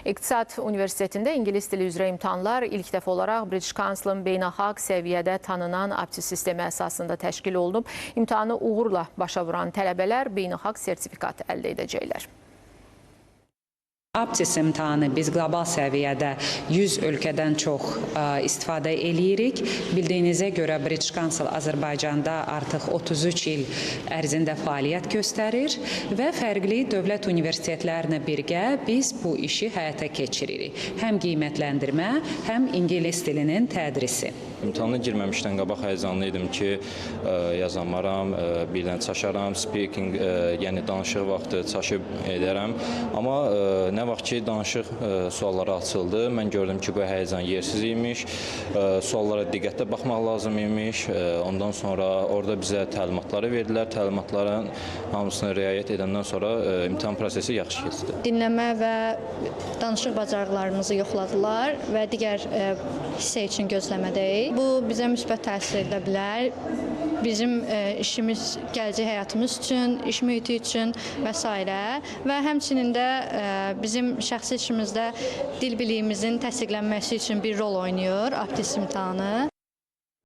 İqtisad Universitetində ingilis dili üzrə imtahanlar ilk dəfə olaraq British Council-ın beynəlxalq səviyyədə tanınan Aptis sistemi əsasında təşkil olunub. İmtahanı uğurla başa vuran tələbələr beynəlxalq sertifikat əldə edəcəklər. Aptis imtahanı biz qlobal səviyyədə 100 ölkədən çox istifadə eləyirik. Bildiyinizə görə British Council Azərbaycanda artıq 33 il ərzində fəaliyyət göstərir və fərqli dövlət universitetlərinə birgə biz bu işi həyata keçiririk. Həm qiymətləndirmə, həm ingilis dilinin tədrisi. İmtahana girməmişdən qabaq həyəcanlı idim ki, yazamaram, birdən çaşaram, speaking, yəni danışıq vaxtı çaşıb edərəm. Amma nə vaxt ki danışıq sualları açıldı, mən gördüm ki, bu həyəcan yersiz imiş, suallara diqqətlə baxmaq lazım imiş. Ondan sonra orada bizə təlimatları verdilər, təlimatların hamısına riayət edəndən sonra imtahan prosesi yaxşı keçdi. Dinləmə və danışıq bacarıqlarımızı yoxladılar və digər hissə üçün gözləmədəyik. Bu bizə müsbət təsir edə bilər. Bizim işimiz, gələcək həyatımız üçün, iş mühiti üçün və s. Və həmçinin də bizim şəxsi işimizdə dil biliyimizin təsdiqlənməsi üçün bir rol oynayır Aptis imtahanı.